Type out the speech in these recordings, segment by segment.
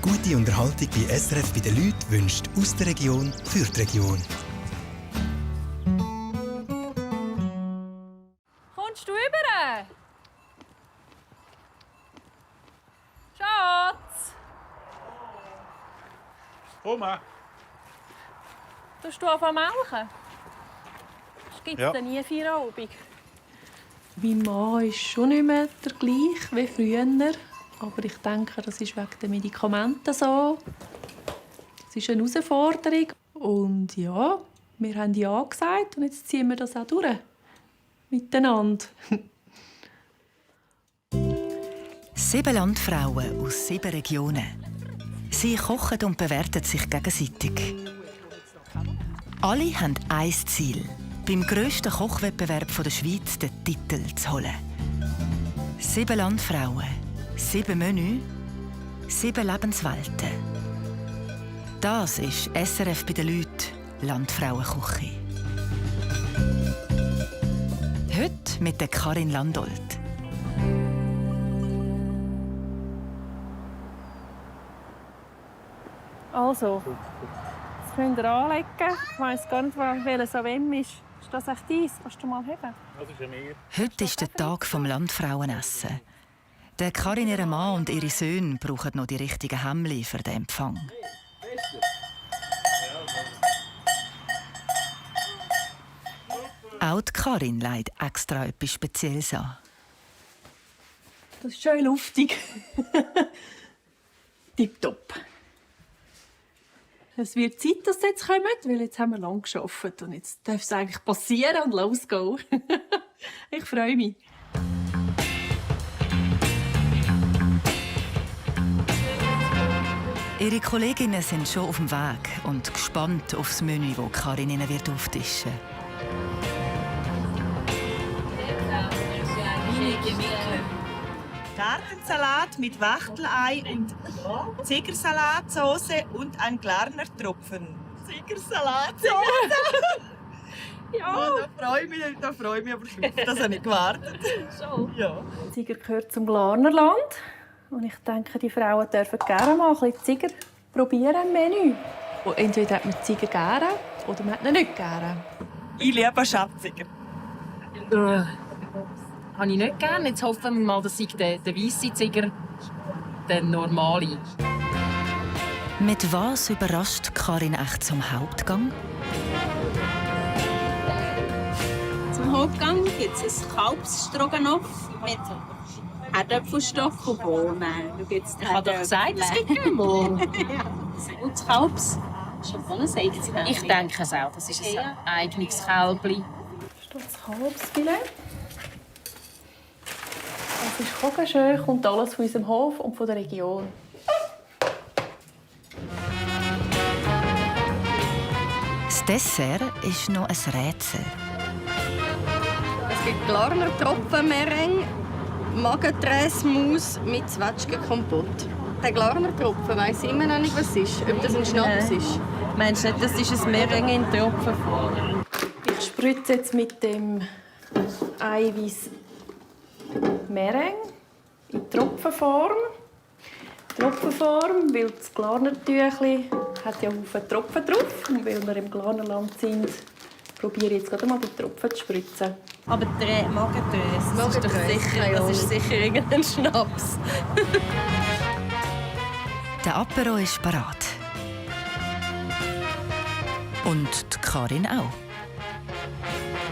Gute Unterhaltung bei SRF bei den Leuten wünscht aus der Region für die Region. Kommst du rüber? Schatz! Komm mal. Tust du anfangen melken? Es gibt Ja. nie Feierabend. Mein Mann ist schon nicht mehr der gleiche wie früher. Aber ich denke, das ist wegen den Medikamenten so. Es ist eine Herausforderung. Und ja, wir haben Ja gesagt und jetzt ziehen wir das auch durch. Miteinander. 7 Landfrauen aus 7 Regionen. Sie kochen und bewerten sich gegenseitig. Alle haben ein Ziel: beim grössten Kochwettbewerb der Schweiz den Titel zu holen. 7 Landfrauen, 7 Menü, 7 Lebenswelten. Das ist SRF bei den Leuten, Landfrauenküche. Heute mit der Karin Landolt. Also, das könnt ihr anlegen. Ich weiss gar nicht, welches an wem ist. Ist das echt deins? Kannst du mal haben? Das ist ja mir. Heute ist der Tag vom Landfrauenessen. Der Karin, ihr Mann und ihre Söhne brauchen noch die richtigen Hemli für den Empfang. Auch die Karin leidet extra etwas Spezielles an. Das ist schön luftig. Tipptopp. Es wird Zeit, dass sie jetzt kommen, weil jetzt haben wir lange gearbeitet und jetzt darf es eigentlich passieren und losgehen. Ich freue mich. Ihre Kolleginnen sind schon auf dem Weg und gespannt auf das Menü, das Karin ihnen wird auftischen wird. Gartensalat mit Wachtelei und Zigersalatsoße und ein Glarnertropfen. Zigersalatsoße? Ja, da freue ich mich aber schon. Das habe ich gewartet. Schon. Ja. Ziger gehört zum Glarnerland. Und ich denke, die Frauen dürfen gerne mal ein bisschen Ziger probieren im Menü. Und entweder hat man Ziger gerne oder man hat ihn nicht gerne. Ich liebe Schatziger. Habe ich nicht gerne. Jetzt hoffen wir mal, dass ich der weisse Ziger, der normale. Mit was überrascht Karin echt zum Hauptgang? Zum Hauptgang gibt es ein Kalbsstroganoff mit Erdäpfelstoff und Bohnen. Ich habe doch gesagt, es gibt Kümmel. Und das Kalbs ist schon ein eigenes. Ich denke es auch. Das ist ein eigenes Kälbli. Das ist das Kalbsfilet. Das ist kogenschön, kommt alles von unserem Hof und von der Region. Das Dessert ist noch ein Rätsel. Es gibt Glarner Tropfenmeringue, Magenträsmus mit Zwetschgenkompott. Der Glarner Tropfen weiss ich immer noch nicht, was es ist. Ob das ein Schnaps ist. Meinst du nicht, das ist ein Meringue in Tropfenform? Ich spritze jetzt mit dem Eiweiß Meringue in Tropfenform. Tropfenform, weil das Glarnertüchli hat ja viele Tropfen drauf. Und weil wir im Glarnerland sind, probiere ich jetzt gerade mal die Tropfen zu spritzen. Aber der Magenträs, das ist sicher irgendein Schnaps. Der Apero ist parat. Und die Karin auch.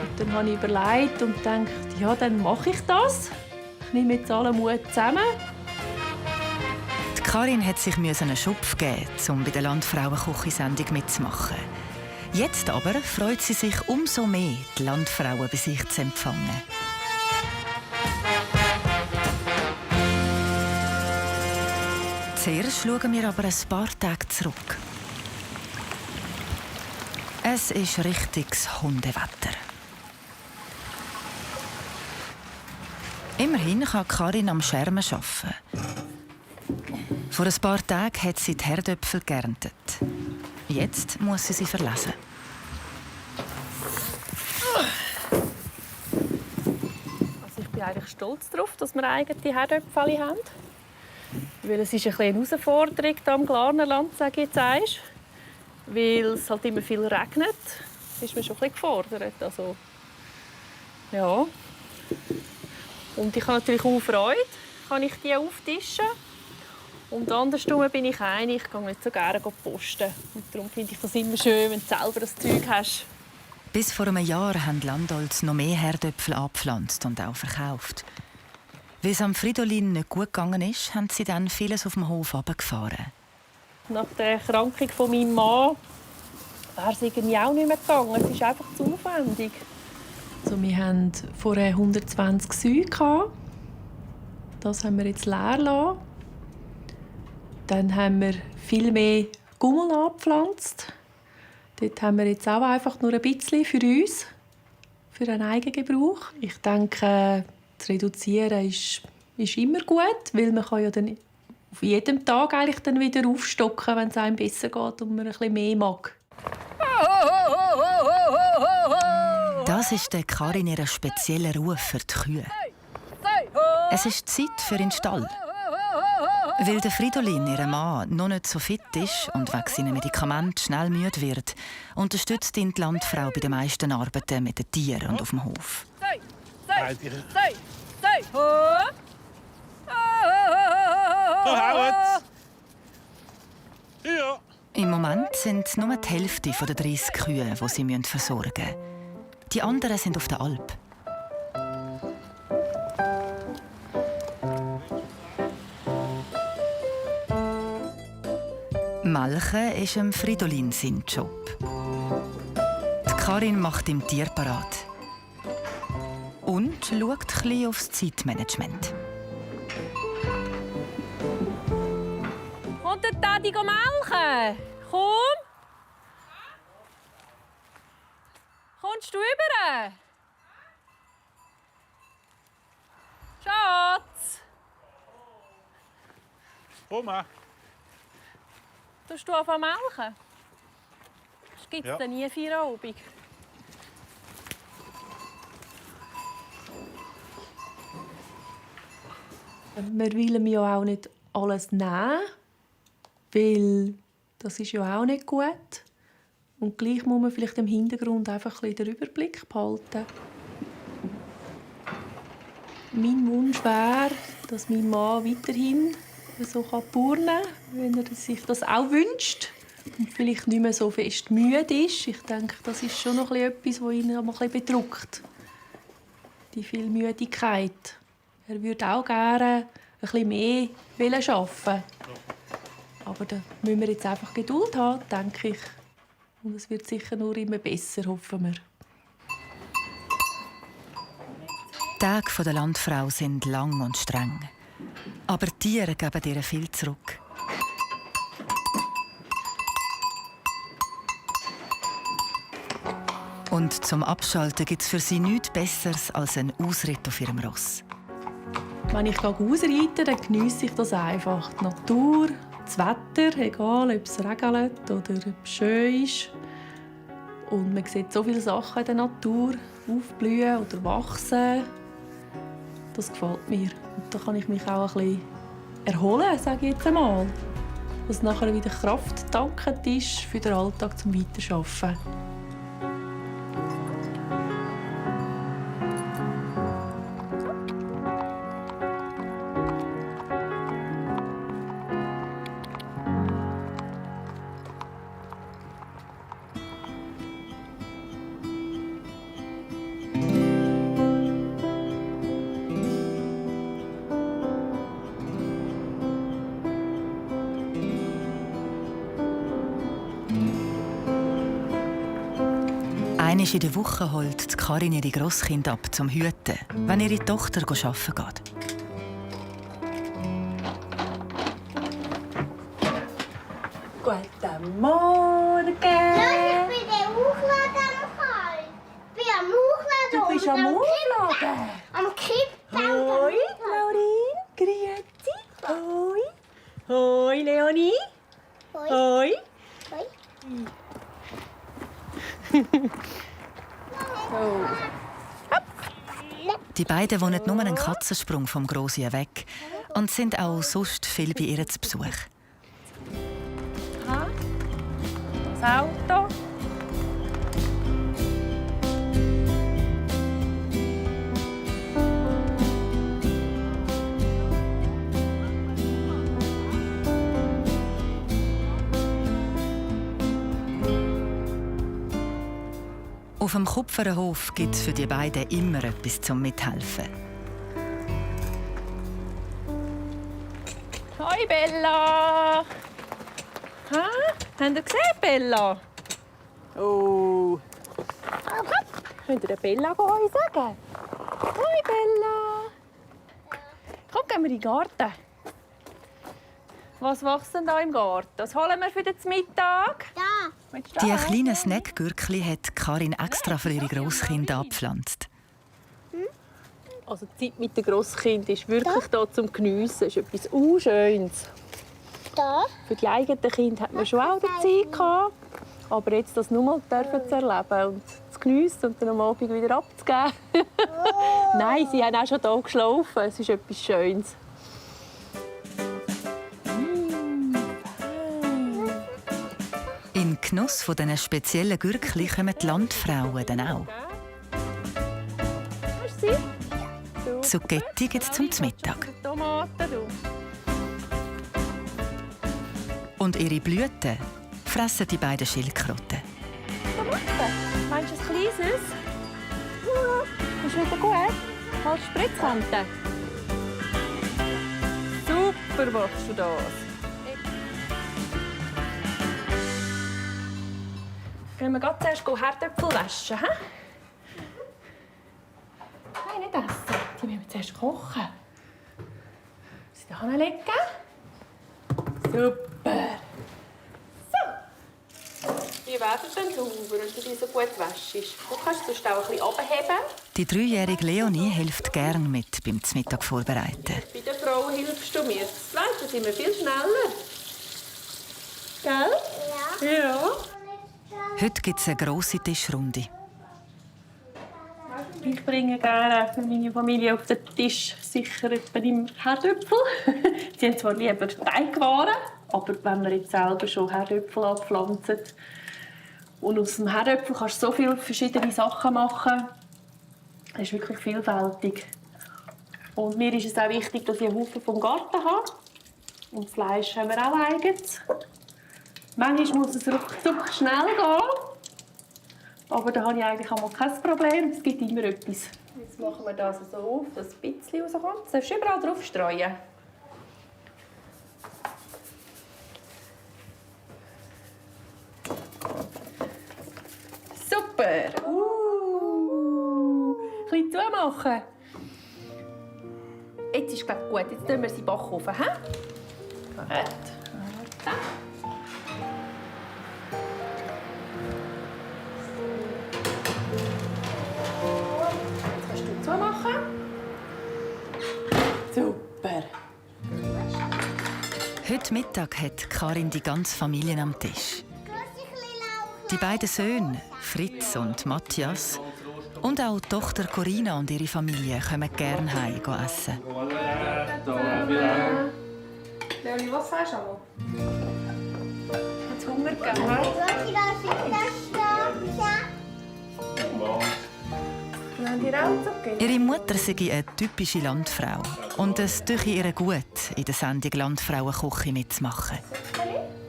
Und dann habe ich überlegt und gedacht, ja, dann mache ich das. Ich nehme jetzt alle Mut zusammen. Die Karin hat sich einen Schubf geben, um bei der Landfrauenküche-Sendung mitzumachen. Jetzt aber freut sie sich umso mehr, die Landfrauen bei sich zu empfangen. Zuerst schauen wir aber ein paar Tage zurück. Es ist richtiges Hundewetter. Immerhin kann Karin am Schermen arbeiten. Vor ein paar Tagen hat sie die Herdöpfel geerntet. Jetzt muss sie verlesen. Also ich bin eigentlich stolz darauf, dass wir eigene Herdöpfel haben. Weil es ist eine kleine Herausforderung hier am Glarnerland, sage ich jetzt einmal. Weil es halt immer viel regnet, ist man schon ein bisschen gefordert. Also, ja. Und ich habe natürlich auch Freude, kann ich die auftischen. Und andersrum bin ich eine, ich gehe nicht so gerne posten. Und darum finde ich das immer schön, wenn du selber das Zeug hast. Bis vor einem Jahr haben Landolds noch mehr Herdöpfel angepflanzt und auch verkauft. Weil es am Fridolin nicht gut gegangen ist, haben sie dann vieles auf dem Hof runtergefahren. Nach der Erkrankung von meinem Mann wäre es irgendwie auch nicht mehr gegangen. Es ist einfach zu aufwendig. Also wir hatten vorher 120 Säue. Das haben wir jetzt leer gelassen. Dann haben wir viel mehr Gummel angepflanzt. Dort haben wir jetzt auch einfach nur ein bisschen für uns, für einen Eigengebrauch. Ich denke, zu reduzieren ist immer gut, weil man kann ja dann auf jedem Tag eigentlich dann wieder aufstocken, wenn es einem besser geht und man ein bisschen mehr mag. Das ist der Karin ihr spezieller Ruf für die Kühe. Es ist Zeit für den Stall. Weil der Fridolin, ihr Mann, noch nicht so fit ist und wegen seinen Medikamenten schnell müde wird, unterstützt ihn die Landfrau bei den meisten Arbeiten mit den Tieren und auf dem Hof. Im Moment sind nur die Hälfte der 30 Kühe, die sie versorgen müssen. Die anderen sind auf der Alp. Melken ist dem Fridolin sein Job. Die Karin macht ihm Tier parat. Und schaut ein bisschen aufs Zeitmanagement. Kommt der Daddy melken? Komm! Kommst du rüber? Schatz! Komm. Tust du anfangen melken? Das gibt es Ja. dann nie Feierabend. Wir wollen ja auch nicht alles nehmen, weil das ist ja auch nicht gut. Und gleich muss man vielleicht im Hintergrund einfach ein bisschen den Überblick behalten. Mein Wunsch wäre, dass mein Mann weiterhin so turnen kann, wenn er sich das auch wünscht. Und vielleicht nicht mehr so fest müde ist. Ich denke, das ist schon noch etwas, was ihn ein bisschen bedrückt. Die viel Müdigkeit. Er würde auch gerne ein bisschen mehr arbeiten. Aber da müssen wir jetzt einfach Geduld haben, denke ich. Und es wird sicher nur immer besser, hoffen wir. Die Tage der Landfrau sind lang und streng. Aber die Tiere geben ihr viel zurück. Und zum Abschalten gibt es für sie nichts Besseres als einen Ausritt auf ihrem Ross. Wenn ich ausreite, dann geniesse ich das einfach. Die Natur, das Wetter, egal ob es regnet oder ob es schön ist. Und man sieht so viele Sachen in der Natur aufblühen oder wachsen. Das gefällt mir. Und da kann ich mich auch ein bisschen erholen, sage ich jetzt einmal. Dass nachher wieder Kraft tankend ist für den Alltag zum Weiterarbeiten. Einmal in der Woche holt Karin ihre Grosskinder ab zum Hüten, wenn ihre Tochter arbeiten geht. Guten Morgen! Ich bin der Hochladen am Kalt. Ich bin am Hochladen. Du bist am Aufladen? Am Kippen. Hoi, Laurin. Grüezi. Hoi. Hoi, Leonie. Hoi. Hoi. Die beiden wohnen nur einen Katzensprung vom Grossien weg. und sind auch sonst viel bei ihr zu Besuch. Das Auto. Auf dem Kupferenhof gibt es für die beiden immer etwas zum Mithelfen. Hoi Bella! Ha? Habt ihr gesehen, Bella? Oh! Könnt ihr der Bella Hoi sagen? Hoi Bella! Komm, gehen wir in den Garten. Was wächst denn da im Garten? Was holen wir für den Mittag? Da. Die kleinen Snackgürkli hat Karin extra für ihre Grosskinder abgepflanzt. Also die Zeit mit den Grosskindern ist wirklich da zum Geniessen. Das ist etwas Unschönes. Da. Für die eigenen Kinder hat man schon auch die Zeit gehabt. Aber jetzt das nur mal zu erleben und zu geniessen und dann am Abend wieder abzugeben. Nein, sie haben auch schon hier geschlafen. Es ist etwas Schönes. In den Genuss von diesen speziellen Gürkli kommen die Landfrauen dann auch. Hast du sie? Zucchetti gibt es zum Mittag. Tomaten, du. Und ihre Blüten fressen die beiden Schildkröten. Tomaten? Meinst du ein kleines? Ist wieder gut? Halt Spritzkanten. Super machst du das. Können wir gerade zuerst Herdöpfel waschen? He? Nein, nicht essen. Die müssen wir zuerst kochen. Sie da hinlegen. Super. So. Die werden dann sauber, wenn du die so gut wäschst. Du kannst sonst auch ein bisschen runterheben. Die 3-jährige Leonie hilft gern mit beim Mittag vorbereiten. Bei der Frau hilfst du mir. Weißt du, sind wir viel schneller. Gell? Ja. Ja. Heute gibt es eine grosse Tischrunde. Ich bringe gerne für meine Familie auf den Tisch sicher etwa im Herdöpfel. Sie haben zwar lieber Teigwaren, aber wenn man jetzt selber schon Herdöpfel anpflanzt und aus dem Herdöpfel kannst du so viele verschiedene Sachen machen. Das ist wirklich vielfältig. Und mir ist es auch wichtig, dass ich einen Haufen vom Garten habe. Und Fleisch haben wir auch eigenes. Manchmal muss es ruckzuck schnell gehen. Aber da habe ich eigentlich auch mal kein Problem. Es gibt immer etwas. Jetzt machen wir das so auf, dass es ein bisschen rauskommt. Du darfst überall drauf streuen. Super! Ein bisschen zumachen. Jetzt ist es gut. Jetzt tun wir sie in den Backofen. Gut. Machen. Super. Heute Mittag hat Karin die ganze Familie am Tisch. Die beiden Söhne, Fritz und Matthias, und auch die Tochter Corinna und ihre Familie kommen gerne heim essen. Leonie, was sagst du? Hat es Hunger gegeben? Ihre Mutter sei eine typische Landfrau und es tue ihr gut, in der Sendung «Landfrauenküche» mitzumachen.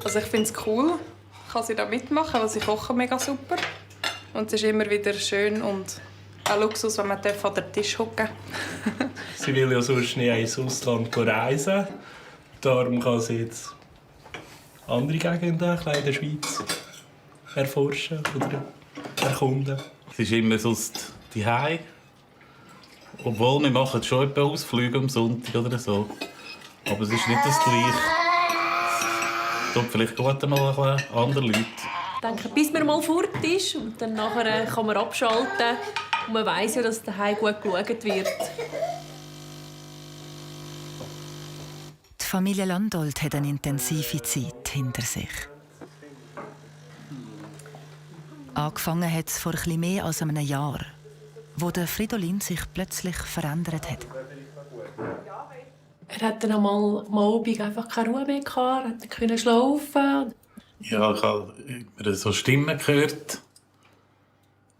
Also ich finde es cool, ich kann sie da mitmachen, weil sie kochen mega super. Und es ist immer wieder schön und auch Luxus, wenn man an den Tisch hocken darf. Sie will ja sonst nicht ins Ausland reisen. Darum kann sie jetzt andere Gegenden in der Schweiz erforschen oder erkunden. Es ist immer sonst zu Hause. Obwohl, wir machen schon ein paar Ausflüge am Sonntag oder so. Aber es ist nicht das Gleiche. Es tut vielleicht gut mal ein bisschen andere Leute. Ich denke, bis man mal fort ist und dann nachher kann man abschalten. Und man weiss ja, dass daheim gut geschaut wird. Die Familie Landolt hat eine intensive Zeit hinter sich. Angefangen hat es vor etwas mehr als einem Jahr, wo der Fridolin sich plötzlich verändert hat. Er hat dann einmal am Abend einfach keine Ruhe mehr gehabt, er konnte nicht schlafen. Ja, ich habe immer so Stimmen gehört.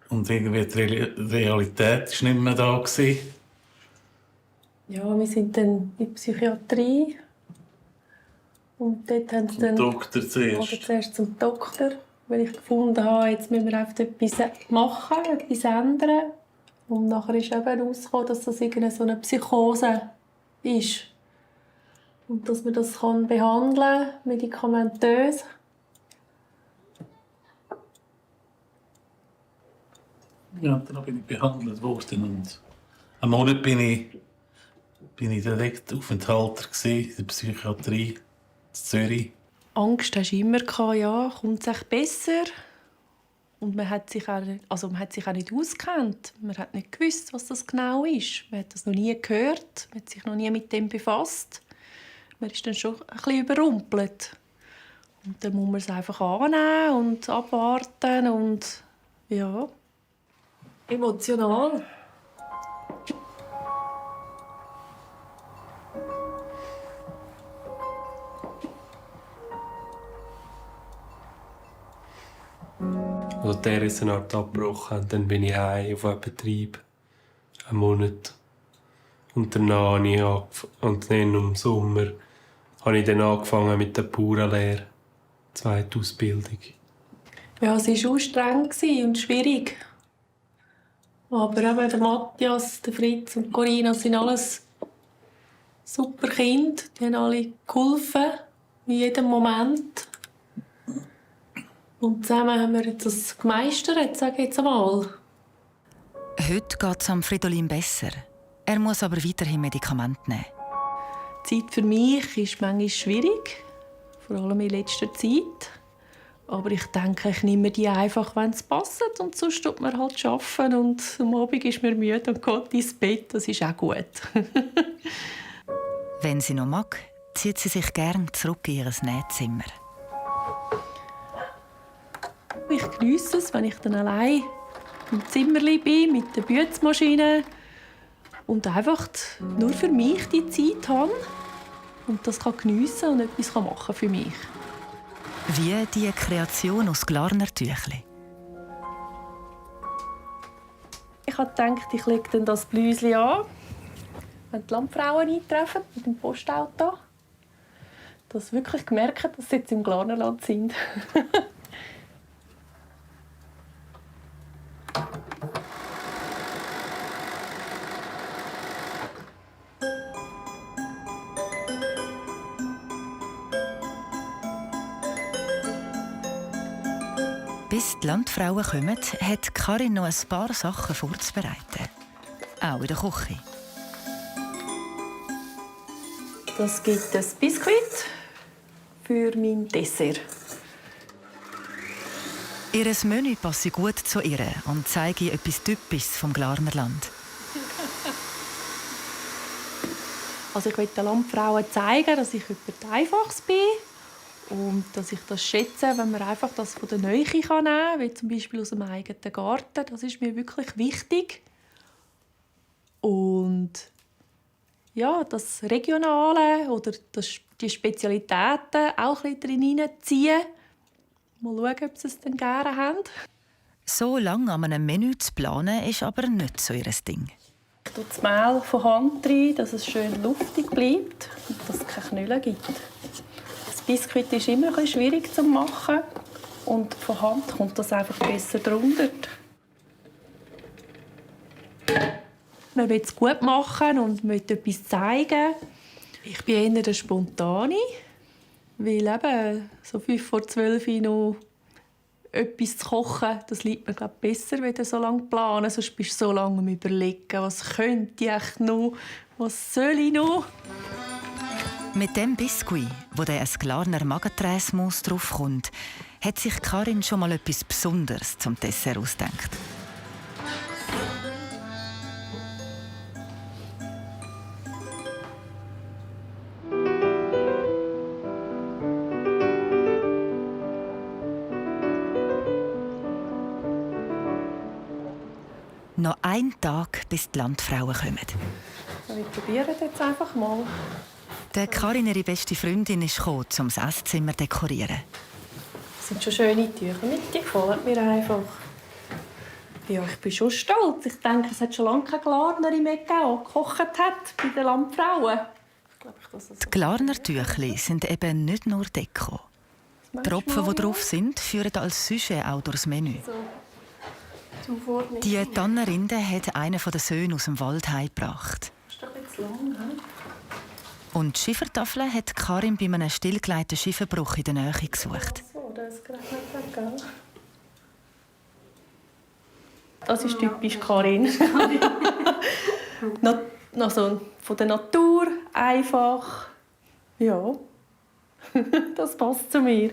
Und irgendwie die Realität war nicht mehr da. Ja, wir sind dann in die Psychiatrie. Und dort haben sie dann... Doktor zuerst. Oder zuerst zum Doktor, weil ich gefunden habe, jetzt müssen wir einfach etwas machen, etwas ändern. Und nachher ist eben herausgekommen, dass das irgendeine so eine Psychose ist. Und dass man das behandeln kann, medikamentös. Ja, dann bin ich behandelt worden. Und einen Monat bin ich direkt Aufenthalter in der Psychiatrie in Zürich. Angst hast du immer gehabt, ja, kommt es echt besser? Und man hat sich auch nicht ausgekannt. Man hat nicht gewusst, was das genau ist. Man hat das noch nie gehört, man hat sich noch nie mit dem befasst. Man ist dann schon ein bisschen überrumpelt. Und dann muss man es einfach annehmen und abwarten und ja, emotional. Als die Riesenart abgebrochen hat, dann bin ich heim auf einen Betrieb. Einen Monat. Und danach habe ich und dann im Sommer habe ich dann angefangen mit der Bauernlehre. Zweite Ausbildung. Ja, es war anstrengend und schwierig. Aber eben der Matthias, der Fritz und Corinna sind alles super Kinder. Die haben alle geholfen, in jedem Moment. Und zusammen haben wir jetzt das gemeistert, sage ich jetzt einmal. Heute geht es Fridolin besser. Er muss aber weiterhin Medikamente nehmen. Die Zeit für mich ist manchmal schwierig, vor allem in letzter Zeit. Aber ich denke, ich nehme die einfach, wenn es passt. Und sonst tut man halt arbeiten und am Abend ist man müde und geht ins Bett. Das ist auch gut. Wenn sie noch mag, zieht sie sich gerne zurück in ihr Nähzimmer. Ich geniesse es, wenn ich dann allein im Zimmer bin mit der Bützmaschine und einfach nur für mich die Zeit habe und das geniessen und etwas machen für mich. Wie die Kreation aus Glarnertüchli. Ich habe gedacht, ich lege dann das Bläuschen an, wenn die Landfrauen eintreffen mit dem Postauto. Dass sie wirklich gemerkt, dass sie jetzt im Glarnerland sind. Bis die Landfrauen kommen, hat Karin noch ein paar Sachen vorzubereiten. Auch in der Küche. Das gibt ein Biskuit für mein Dessert. Ihr Menü passe gut zu ihr und zeige etwas Typisches vom Glarnerland. Also ich will den Landfrauen zeigen, dass ich etwas Einfaches bin. Und dass ich das schätze, wenn man einfach das von der Nähe nehmen kann, wie zum Beispiel aus dem eigenen Garten. Das ist mir wirklich wichtig. Und ja, das Regionale oder die Spezialitäten auch ein bisschen hineinziehen. Mal schauen, ob sie es dann gerne haben. So lange an einem Menü zu planen, ist aber nicht so ihr Ding. Ich tue das Mehl von Hand rein, dass es schön luftig bleibt und dass es keine Knüllen gibt. Das Biskuit ist immer ein bisschen schwierig zu machen und von Hand kommt das einfach besser drunter. Man will es gut machen und möchte etwas zeigen. Ich bin eher der Spontane, weil eben so 11:55 noch etwas zu kochen, das liegt mir glaub, besser, wenn so lange planen. Sonst bist du so lange am Überlegen, was könnte ich noch, was soll ich noch. Mit dem Biskuit, wo der ein Glarner Magenträsmus draufkommt, hat sich Karin schon mal etwas Besonderes zum Dessert ausgedacht. Noch ein Tag, bis die Landfrauen kommen. Wir probieren jetzt einfach mal. Der Karin, ihre beste Freundin, ist gekommen, um das Esszimmer zu dekorieren. Das sind schon schöne Tücher mit, die gefallen mir einfach. Ja, ich bin schon stolz. Ich denke, es hat schon lange keine Glarnerin mehr gegeben, die gekocht hat bei den Landfrauen. Die Glarner-Tüchli sind eben nicht nur Deko. Die Tropfen, die drauf sind, führen als Sujet auch durchs Menü. Die Tannenrinde hat einer der Söhne aus dem Wald heimgebracht. Das ist doch jetzt lang, he? Und die Schiffertafeln hat Karin bei einem stillgelegten Schifferbruch in der Nähe gesucht. So, das gerechnet hat, gell? Das ist typisch Karin. Also, von der Natur einfach. Ja, das passt zu mir.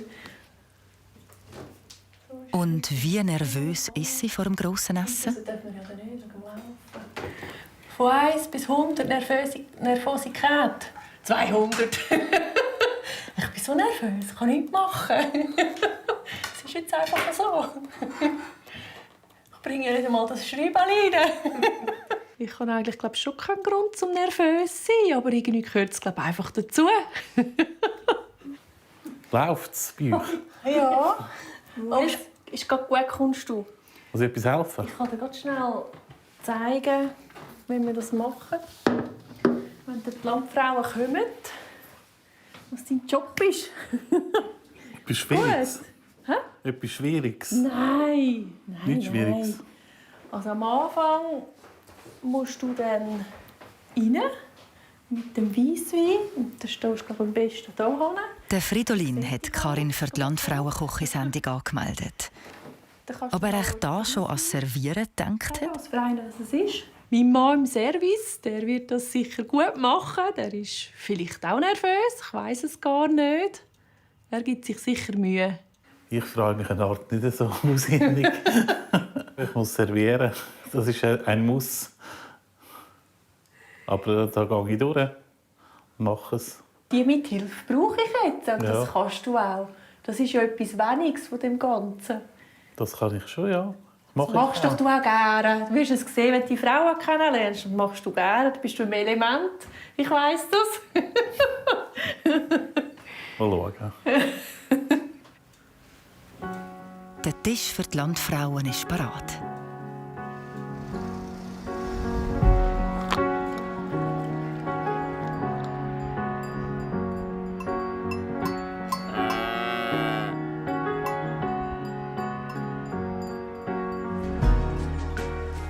Und wie nervös ist sie vor dem grossen Essen? Von 1 bis 100 Nervosität. 200. Ich bin so nervös, ich kann nichts machen. Es ist jetzt einfach so. Ich bringe nicht einmal das Schreiben rein. Ich habe eigentlich schon keinen Grund zum nervös zu sein, aber irgendwie gehört es einfach dazu. Läuft es bei euch? Ja. Oh, ist gerade gut, kommst du? Muss ich etwas helfen? Ich kann dir ganz schnell zeigen, wie wir das machen. Wenn die Landfrauen kommen, was dein Job ist. Etwas Schwieriges? Hä? Etwas Schwieriges? Nein. Nichts Schwieriges? Nein. Also am Anfang musst du dann rein mit dem Weisswein. Und da stehst du am besten hier hin. Der Fridolin hat Karin für die Landfrauenkochsendung angemeldet. Ob er echt da schon als Servieren gedacht hat? Was für einen das ist. Mein Mann im Service, der wird das sicher gut machen. Der ist vielleicht auch nervös, ich weiss es gar nicht. Er gibt sich sicher Mühe. Ich frage mich eine Art nicht so auswendig. Ich muss servieren. Das ist ein Muss. Aber da gehe ich durch und mache es. Die Mithilfe brauche ich jetzt. Und das Ja. kannst du auch. Das ist ja etwas Weniges von dem Ganzen. Das kann ich schon, ja. Das machst doch du auch gerne. Du wirst es sehen, wenn du die Frauen kennenlernst. Das machst du gerne. Du bist im Element. Ich weiss das. Mal schauen. Der Tisch für die Landfrauen ist bereit.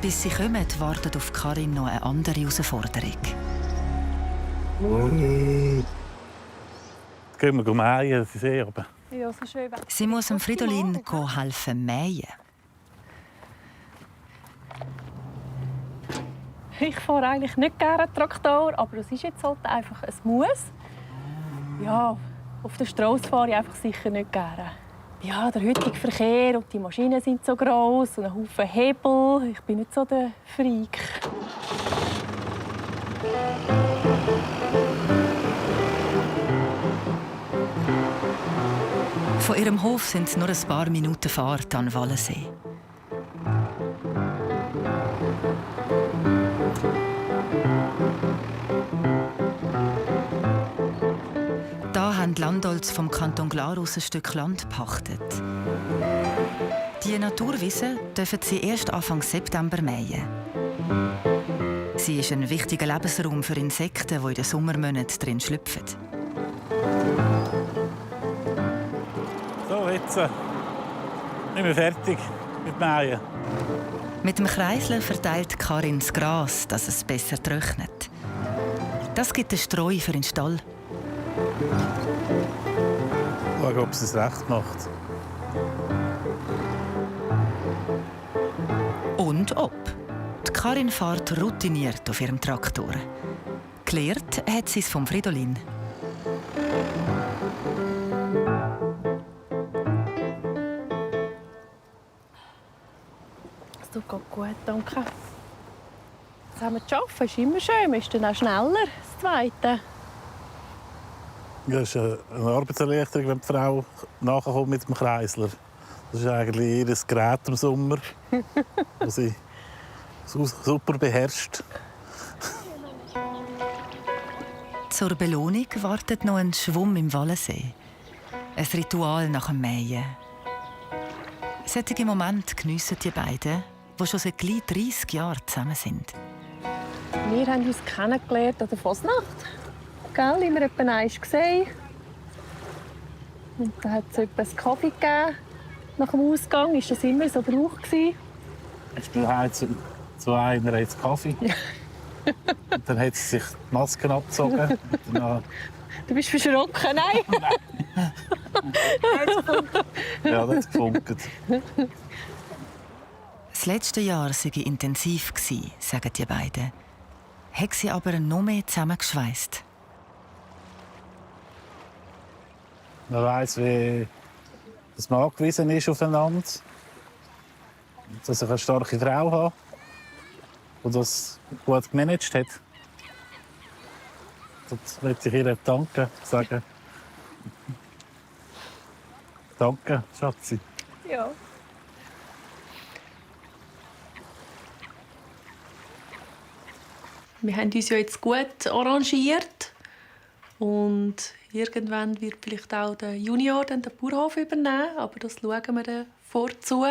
Bis sie kommen, wartet auf Karin noch eine andere Herausforderung. Jetzt gehen wir mähen, das ist aber. Ja, so schön. Sie muss dem Fridolin helfen mähen. Ich fahre eigentlich nicht gerne Traktor, aber das ist jetzt halt einfach ein Muss. Ja, auf der Straße fahre ich einfach sicher nicht gerne. Ja, der heutige Verkehr und die Maschinen sind so gross und ein Haufen Hebel. Ich bin nicht so der Freak. Von ihrem Hof sind es nur ein paar Minuten Fahrt an Wallensee. Da haben die Landolds vom Kanton Glarus ein Stück Land gepachtet. Die Naturwiese dürfen sie erst Anfang September mähen. Sie ist ein wichtiger Lebensraum für Insekten, die in den Sommermonaten drin schlüpfen. So, jetzt sind wir fertig mit Mähen. Mit dem Kreisler verteilt Karin das Gras, dass es besser trocknet. Das gibt eine Streu für den Stall. Schauen, ob sie es recht macht. Und ob. Die Karin fährt routiniert auf ihrem Traktor. Gelernt hat sie es vom Fridolin. Das tut gut, danke. Das haben wir geschafft. Das ist immer schön. Man ist dann auch schneller, das Zweite. Ja, das ist eine Arbeitserleichterung, wenn die Frau nachkommt mit dem Kreisler. Das ist eigentlich ihr Gerät im Sommer, das sie super beherrscht. Zur Belohnung wartet noch ein Schwumm im Wallensee. Ein Ritual nach dem Mähen. Solche Momente geniessen die beiden, die schon seit gleich 30 Jahren zusammen sind. Wir haben uns kennengelernt an der Fasnacht. Gell, immer etwa einmal gesehen. Und dann hat es etwa einen Kaffee gegeben. Nach dem Ausgang war das immer so Brauch. Ich bin zu einer jetzt Kaffee. Und dann hat sie sich die Masken abgezogen. Du bist verschrocken, nein? Ja, das hat gefunkt. Das letzte Jahr sei intensiv gsi, sagen die beiden. Hat sie aber noch mehr zusammengeschweißt. Man weiss, wie man angewiesen ist aufeinander. Dass ich eine starke Frau habe, die das gut gemanagt hat. Das möchte ich ihr danken, sagen. Danke, Schatzi. Ja. Wir haben uns ja jetzt gut arrangiert. Und irgendwann wird vielleicht auch der Junior den Bauernhof übernehmen. Aber das schauen wir dann vorzu.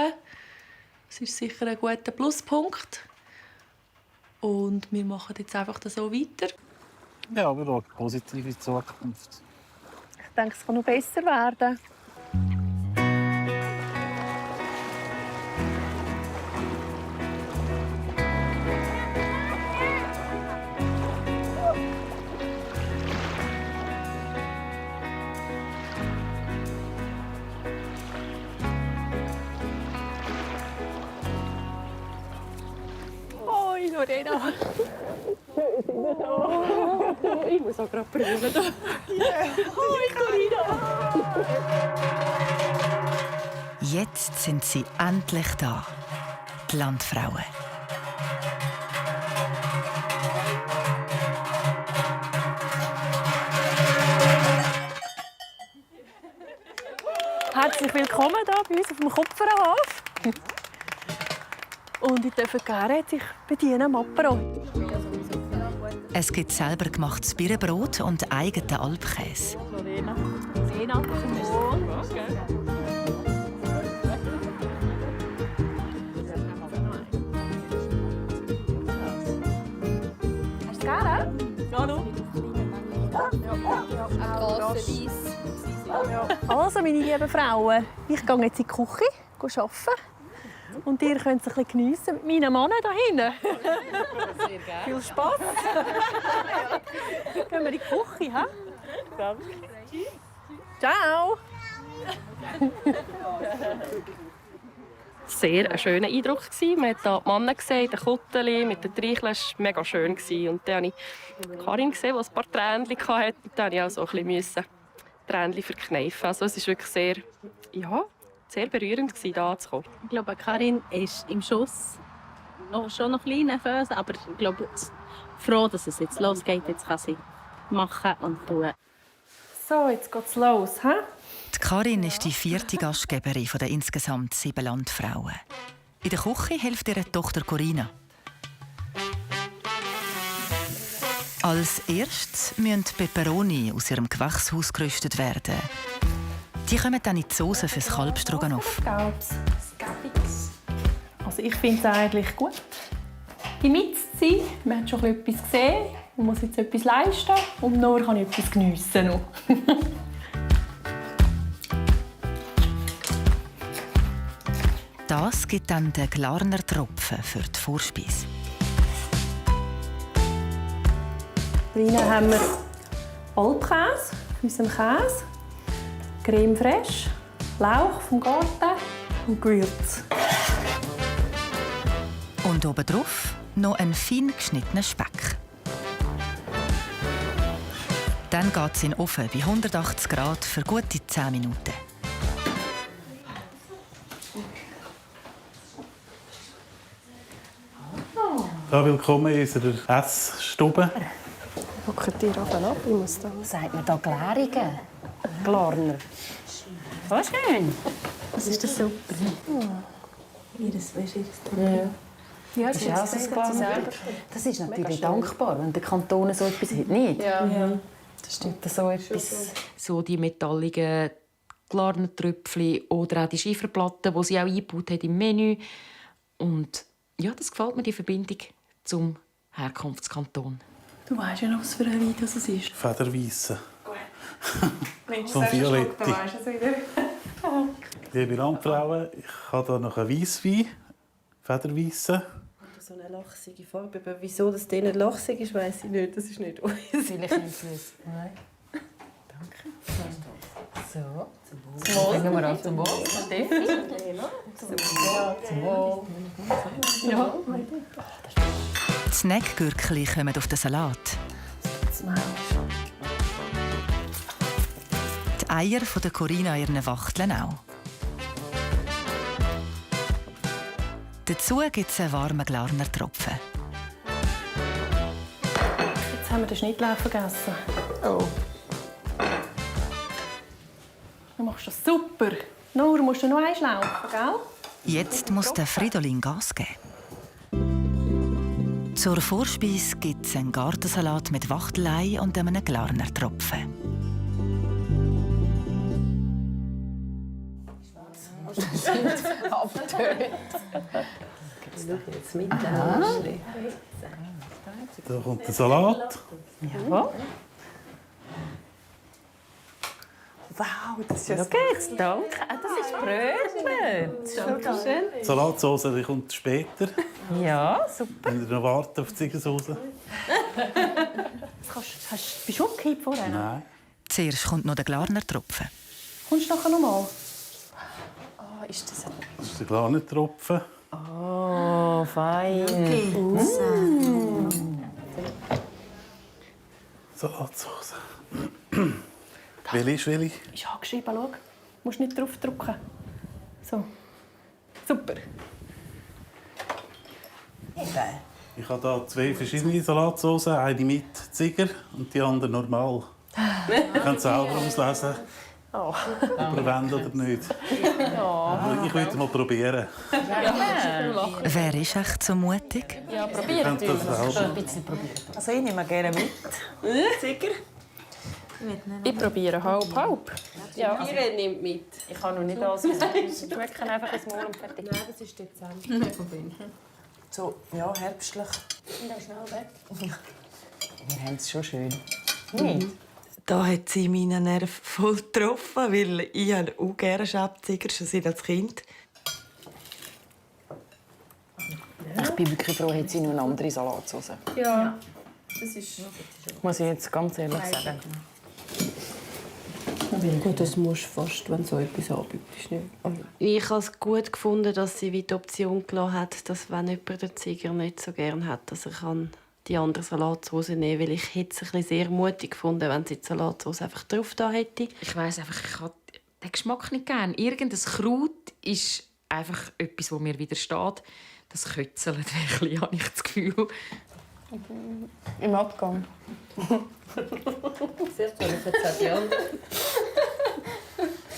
Das ist sicher ein guter Pluspunkt. Und wir machen jetzt einfach so weiter. Ja, wir schauen positiv in die Zukunft. Ich denke, es kann noch besser werden. Hoi, Lorena. Ich muss auch gerade prüfen. Hoi, Corina. Jetzt sind sie endlich da. Die Landfrauen. Herzlich willkommen hier bei uns auf dem Kupferhof. Und ich darf gerne sich bedienen am Apero. Es gibt selber gemachtes Birnenbrot und eigenen Alpkäse. Hast du es gerne? Ja, du. Also, meine lieben Frauen, ich gehe jetzt in die Küche arbeiten. Und ihr könnt es ein bisschen geniessen mit meinen Männern da hinten. Sehr gerne. Viel Spass. Gehen wir in die Küche, hä? Danke. Ciao. Sehr ein schöner Eindruck. Man hat hier die Männer gesehen, die Kutteli mit den Treicheln. Das war mega schön. Und dann habe ich Karin gesehen, die ein paar Tränchen hatte. Und dann musste ich auch ein bisschen Tränchen verkneifen. Also es war wirklich sehr, sehr berührend, hier anzukommen. Ich glaube, Karin ist im Schuss schon noch ein bisschen nervös, aber ich glaube, froh, dass es jetzt losgeht. Jetzt kann sie machen und tun. So, jetzt geht's los. He? Die Karin ist die 4. Gastgeberin der insgesamt 7 Landfrauen. In der Küche hilft ihre Tochter Corina. Als erstes müssen die Peperoni aus ihrem Gewächshaus geröstet werden. Die kommen dann in die Soße fürs Kalbstroganoff. Also ich finde es eigentlich gut, hier mit zu sein. Man hat schon etwas gesehen, man muss jetzt etwas leisten und nur kann ich etwas geniessen noch. Das gibt dann den Glarner Tropfen für die Vorspeise. Drinnen haben wir Alpkäse, unseren Käse, Creme fraiche, Lauch vom Garten und Gewürz. Und obendrauf noch einen fein geschnittenen Speck. Dann geht es in den Ofen bei 180 Grad für gute 10 Minuten. Ja, willkommen in unserer Essstube. Hockt ihr ab? Ich muss da. Sagt man da Glärungen? Glarner. So schön. Das ist das super. Ja, Das ist natürlich dankbar, wenn der Kanton so etwas hat. Nicht? Ja. Das stimmt. So etwas, so die metalligen Glarnertröpfchen oder auch die Schieferplatten, die sie auch eingebaut hat im Menü. Und ja, das gefällt mir, die Verbindung zum Herkunftskanton. Du weißt ja noch, was für ein Wein das ist. Federweisse. Mensch, So Violetti. dann weisst du es wieder. Liebe Landfrauen, ich habe hier noch einen Weisswein. Federweisse. So eine lachsige Farbe. Aber wieso das nicht lachsig ist, weiss ich nicht. Das ist nicht uns. Vielleicht nicht es. Nein. Danke. So. Zum Wohl. Fangen wir an zum Wohl. Steffi. Zum Wohl. Ja. Die Snackgürkchen kommen auf den Salat. Die Eier von der Corinna ihren Wachteln auch. Dazu gibt es einen warmen Glarnertropfen. Jetzt haben wir den Schnittlauch vergessen. Oh. Du machst das super. Nur musst du noch einschlaufen, gell? Jetzt muss der Fridolin Gas geben. Zur Vorspeise gibt es einen Gartensalat mit Wachtelei und einem Glarnertropfen. Da kommt der Salat. Ja. Wow, das ist ja okay, danke. Das ist Brötchen. Dankeschön. Die Salatsauce die kommt später. Ja, super. Wenn ihr noch warten auf die Ziegersauce. Bist du umgekippt vorher? Nein. Zuerst kommt noch der Glarnertropfen. Kommst du nachher noch mal? Ist das Das ist der Glarnertropfen. Oh, fein. Salatsauce. Welche ist welche? Ist angeschrieben, schau. Du musst nicht drauf drücken. So. Super. Ich habe hier 2 verschiedene Salatsaucen. Eine mit Ziger und die andere normal. Ihr könnt selber auslesen, ob ihr wollt oder nicht. Aber ich will es mal probieren. Wer ist echt so mutig? Ja, Ihr probier könnt das selber. Also ich nehme gerne mit. Sicher? Ich probiere halb. Ja. Ihr nimmt mit. Ich kann noch nicht alles schmecken, einfach ins Maul und fertig. Nein, das ist dezent. So, ja, herbstlich. Und dann schnell weg. Wir haben es schon schön. Nicht? Da hat sie meine Nerven voll getroffen, weil ich auch gerne Schäbziger schon seit als Kind. Ich bin wirklich froh, dass sie noch eine andere Salatsauce. Ja, das ist... Muss ich jetzt ganz ehrlich sagen. Gut, das musst du fast, wenn du so etwas anbietest. Ich habe es gut gefunden, dass sie die Option gelassen hat, dass wenn jemand den Ziger nicht so gerne hat, dass er die andere Salatsauce nehmen kann. Weil ich hätte es ein bisschen sehr mutig gefunden, wenn sie die Salatsauce einfach drauf da hätte. Ich weiss einfach, ich habe den Geschmack nicht gern. Irgendein Kraut ist einfach etwas, das mir widersteht. Das Kötzelt wirklich, habe ich das Gefühl. Im Abgang. Sehr toll, verzeiht ja.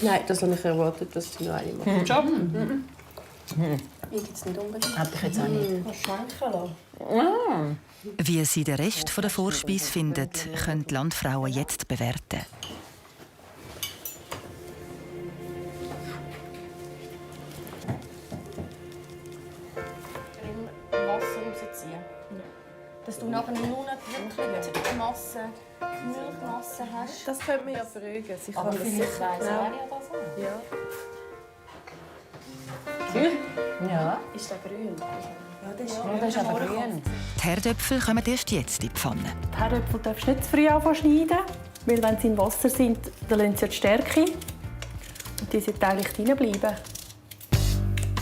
Nein, das habe ich erwartet, dass sie noch eine machen. Job. Ich gibt es nicht unbedingt. Hätte ich jetzt auch nicht. Schenken lassen. Wie sie den Rest der Vorspeise findet, können die Landfrauen jetzt bewerten. Wasser rausziehen. Dass du nachher nur noch wirklich die Masse, die Milchmasse hast. Das könnte man ja fragen. Sie Aber kann das vielleicht sicher weiss genau. er ja das auch. Ja. Ja. Ist der grün? Ja, das ist, Das ist aber grün. Die Herdöpfel kommen erst jetzt in die Pfanne. Die Herdöpfel darfst du nicht zu früh schneiden, weil wenn sie im Wasser sind, dann lassen sie ja die Stärke. Und die sollten eigentlich drin bleiben.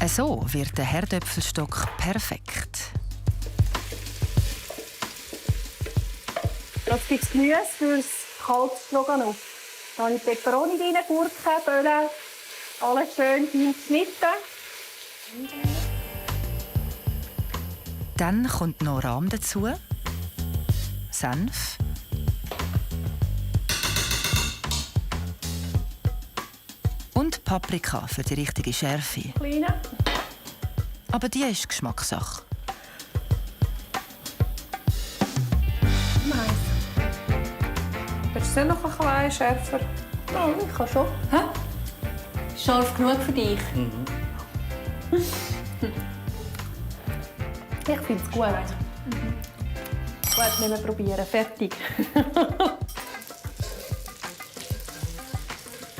So wird der Herdöpfelstock perfekt. Jetzt gibt es Gemüse fürs kaltes Stroganoff. Da habe ich Peperoni drin, Gurken, Böhlen, alles schön fein geschnitten. Dann kommt noch Rahm dazu, Senf und Paprika für die richtige Schärfe. Kleine. Aber die ist Geschmackssache. Nice. es nicht noch ein bisschen schärfer? Ja, ich kann schon. Hä? Scharf genug für dich? Ich finde es gut. Gut, müssen wir probieren. Fertig.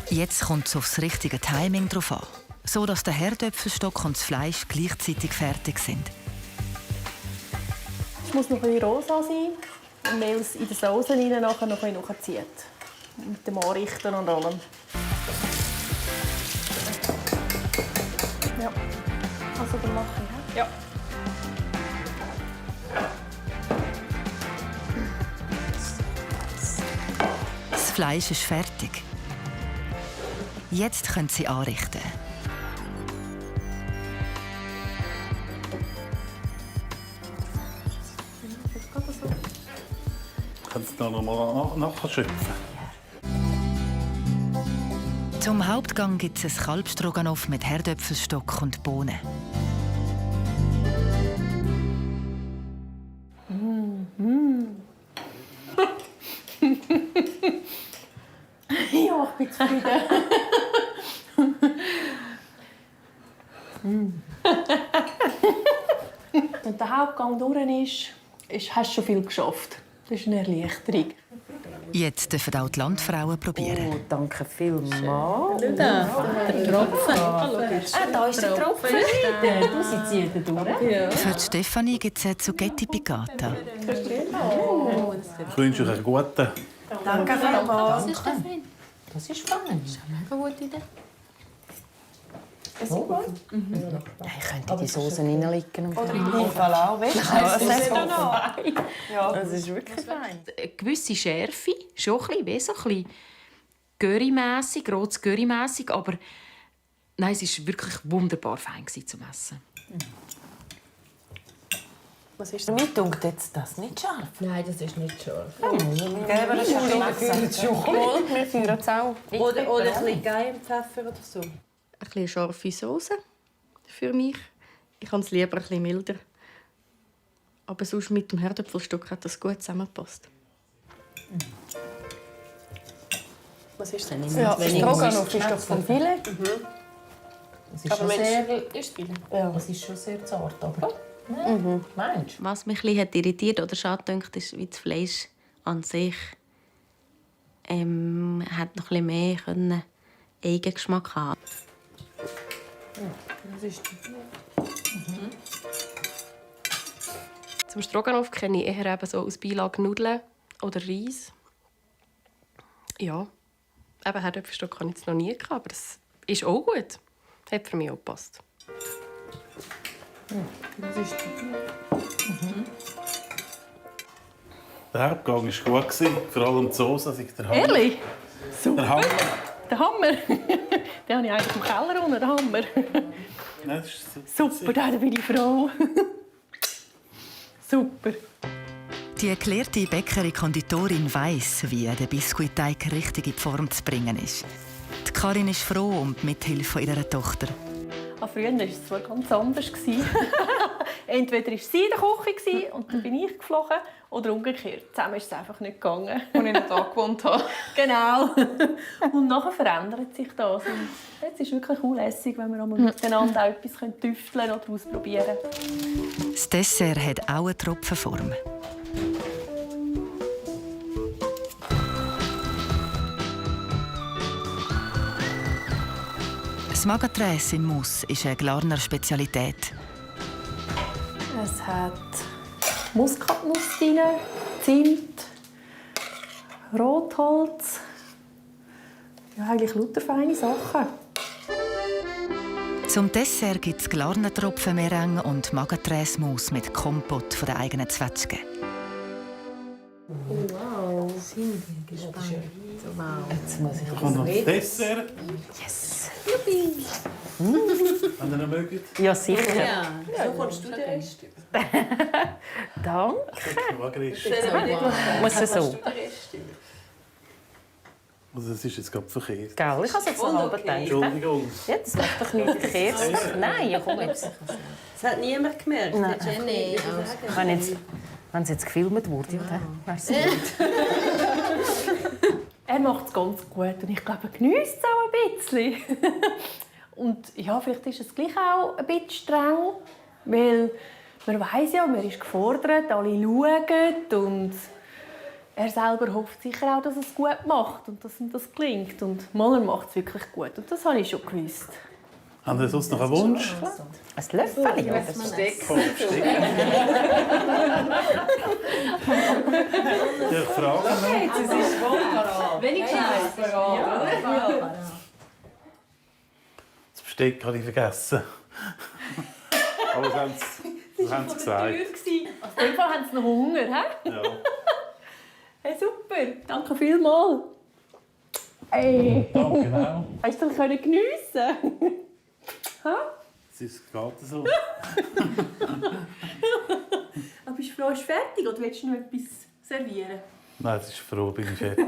Jetzt kommt es auf das richtige Timing drauf an, so dass der Herdöpfelstock und das Fleisch gleichzeitig fertig sind. Es muss noch ein bisschen rosa sein, weil es in der Sauce nachher noch ein bisschen nachzieht. Mit dem Anrichten und allem. Ja. Also dann mache ich. Ja. Das Fleisch ist fertig. Jetzt können Sie anrichten. Kannst du da noch mal nachschöpfen? Zum Hauptgang gibt es ein Kalbstroganoff mit Herdöpfelstock und Bohnen. Ja, ich bin zufrieden. Wenn der Hauptgang durch ist, hast du schon viel geschafft. Das ist eine Erleichterung. Jetzt dürfen auch die Landfrauen probieren. Oh, danke vielmals. Der Tropfen. Da ist der Tropfen. Du sitzt jeden durch. Ja. Für die Stefanie gibt es eine Zucchetti Piccata. Ich wünsche euch einen guten. Danke vielmals. Das ist spannend. Das ist eine gute Idee. Ich könnte die Soße reinlegen. Oder in meinem Fall auch, weißt du? Das ist wirklich fein. Eine gewisse Schärfe, schon ein bisschen, wie so ein bisschen currymässig, rotes currymässig, aber nein, es war wirklich wunderbar fein zum Essen. Was ist denn? Mir dunkt jetzt das nicht scharf. Nein, das ist nicht scharf. Aber das ist schon Wir führen es auch. Oder ein bisschen Cayennepfeffer oder so. Ein bisschen scharfe Soße für mich. Ich habe es lieber ein bisschen milder. Aber sonst mit dem Herdöpfelstock hat das gut zusammengepasst. Was ist denn? Ja, Stroganoff ist doch vom Filet. Es ist schon sehr... Ist Filet? Ja. Es ist schon sehr zart, aber... Meinst du? Was mich ein bisschen irritiert oder schade dünkt, ist, wie das Fleisch an sich hat noch ein bisschen mehr Eigengeschmack haben. Zum Stroganoff kenne ich eher eben so als Beilage Nudeln oder Reis. Ja, eben Herdöpfelstock habe ich jetzt noch nie gehabt, aber es ist auch gut. Hat für mich auch gepasst. Der Hauptgang war gut, vor allem die Soße. Der Hammer. Ehrlich? Der Hammer. Der Hammer. Den habe ich eigentlich im Keller unten, der Hammer. Nein, das ist Super, da bin ich froh. Super. Die erklärte Bäckerin-Konditorin weiss, wie der Biskuitteig richtig in die Form zu bringen ist. Die Karin ist froh um die Mithilfe ihrer Tochter. Früher war es zwar ganz anders. Entweder war sie in der Küche und dann bin ich geflogen, oder umgekehrt. Zusammen ist es einfach nicht gegangen. Als ich nicht angewohnt habe. Genau. Und nachher verändert sich das. Und jetzt ist es wirklich unlässig, wenn wir einmal miteinander auch etwas tüfteln oder ausprobieren können. Das Dessert hat auch eine Tropfenform. Das Magaträs im Mousse ist eine Glarner Spezialität. Es hat Muskatnuss drin, Zimt, Rotholz. Ja, eigentlich lauter feine Sachen. Zum Dessert gibt es Glarner Tropfenmeringue und Magaträsmus mit Kompott von der eigenen Zwetschge. Wow, sind wir gespannt. Wow. Jetzt muss ich kommt noch das Dessert. Yes! Juppie! Wenn ihr noch mögt. Ja, sicher. Ja, so kommst du den Rest über. Danke. Wow. Muss es so? Also das ist jetzt gerade verkehrt. Gell, ich habe es jetzt noch halb gedacht. Entschuldigung. Jetzt macht doch nichts verkehrt. Nein, komm jetzt. Das hat niemand gemerkt. Nein. Jenny. Wenn es jetzt gefilmt wurde, dann wär's gut. Er macht es ganz gut und ich glaube, er geniesst es auch ein bisschen. Und ja, vielleicht ist es gleich auch ein bisschen streng, weil man weiss ja, man ist gefordert, alle schauen und er selber hofft sicher auch, dass er es gut macht und dass ihm das gelingt. Und mal, er macht es wirklich gut und das habe ich schon gewusst. Haben Sie sonst noch einen Wunsch? Ein Löffel? Ein Besteck. Ich frage noch. Es ist voll parat. Wenigstens parat. Das Besteck habe ich vergessen. Aber das haben sie gesagt. Auf jeden Fall haben sie noch Hunger, he? Ja. Hey, super, danke vielmals. Hey. Danke auch. Hast du es geniessen? Es geht so. Aber bist du froh, ist fertig oder willst du noch etwas servieren? Nein, es ist froh, bin ich fertig.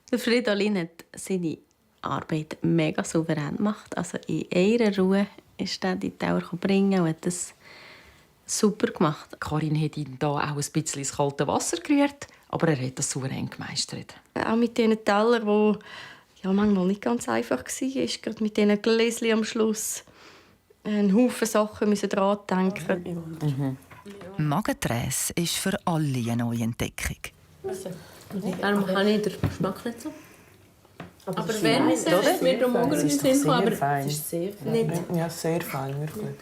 Der Fridolin hat seine Arbeit mega souverän gemacht. Also in ihrer Ruhe ist er die Teller bringen und hat das super gemacht. Karin hat ihn da auch ein bisschen ins kalte Wasser gerührt, aber er hat das souverän gemeistert. Auch mit diesen Tellern, die ja manchmal nicht ganz einfach war. Gerade mit diesen Gläschen am Schluss. Ein Haufen Sachen müssen dran denken. Magenträß ist für alle eine neue Entdeckung. Darum kann ich den Geschmack nicht so. Aber wenn es wird am Morgen in den Sinn kommen, aber es ist sehr fein. Ja, sehr fein, wirklich.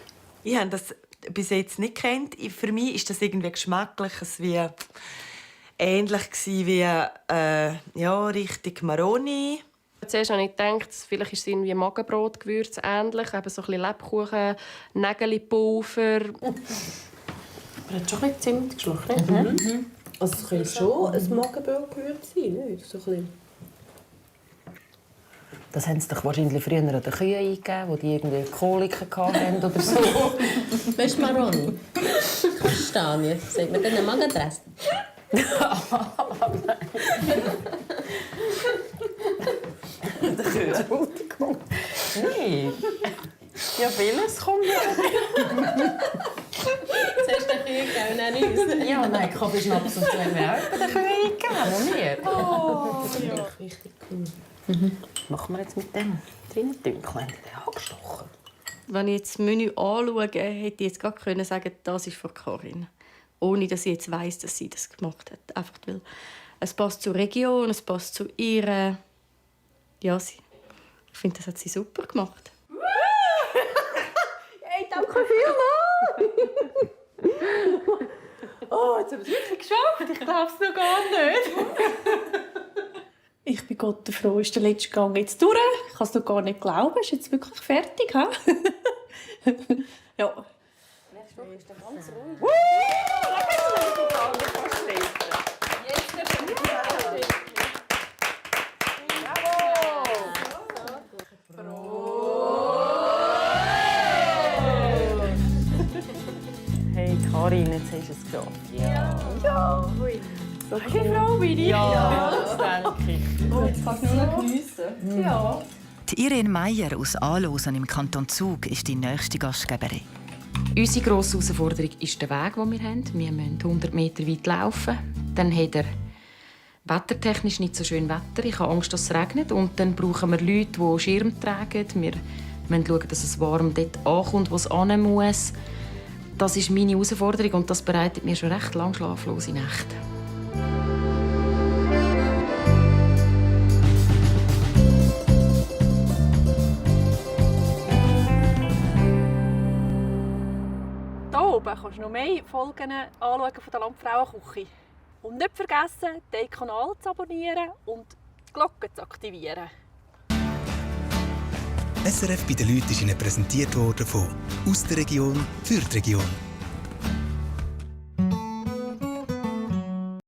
Ich habe das bis jetzt nicht gekannt. Für mich ist das irgendwie geschmacklich wie ähnlich wie richtig Maroni. Zuerst habe ich gedacht, vielleicht ist es irgendwie Magenbrotgewürz ähnlich, eben so ein bisschen Lebkuchen, Nägelipulver. Aber es hat schon ein bisschen Zimtgeschmack, nicht? Also es könnte schon ein Magenbrotgewürz sein, nicht? So ein bisschen. Das haben sie doch wahrscheinlich früher an den Kühen eingegeben, die irgendwie Koliken hatten oder so. Weißt du, Maroni? Kastanie, sagt man dann Magendress? Entschuldigung. Nein. Ja, vieles kommt ja. Zuerst den Kühe gegeben und dann uns. Ja, nein, Kaffeeschnaps und so haben wir auch bei den Kühen eingegeben, und wir. Oh, ja. Richtig cool. Was machen wir jetzt mit dem? Drinnen dunkel, haben die den angestochen. Wenn ich jetzt das Menü anschaue, hätte ich jetzt gerade können sagen, das ist von Karin. Ohne dass ich jetzt weiss, dass sie das gemacht hat. Einfach weil es passt zur Region, es passt zu ihr. Ja, ich finde, das hat sie super gemacht. Hey, danke vielmals! Oh, jetzt haben wir es wirklich geschafft. Ich glaube es noch gar nicht. Ich bin Gott froh, ist der letzte Gang jetzt durch. Ich kann es noch gar nicht glauben. Ist jetzt wirklich fertig, he? Ja. Jetzt ist ganz ruhig. Hey Karin, jetzt hast du es geschafft. Ja. So eine Frau bin ich. Ja, das denke ich. Oh, jetzt kannst du nur noch geniessen. Ja. Die Irene Meier aus Anlosen im Kanton Zug ist die nächste Gastgeberin. Unsere grosse Herausforderung ist der Weg, den wir haben. Wir müssen 100 Meter weit laufen. Dann hat er wettertechnisch nicht so schön Wetter. Ich habe Angst, dass es regnet. Und dann brauchen wir Leute, die Schirm tragen. Wir müssen schauen, dass es warm dort ankommt, wo es hin muss. Das ist meine Herausforderung und das bereitet mir schon recht lange schlaflose Nächte. Hier oben kannst du noch mehr Folgen anschauen von der Landfrauenküche. Und nicht vergessen, den Kanal zu abonnieren und die Glocke zu aktivieren. SRF bei den Leuten ist Ihnen präsentiert worden von «Aus der Region für die Region».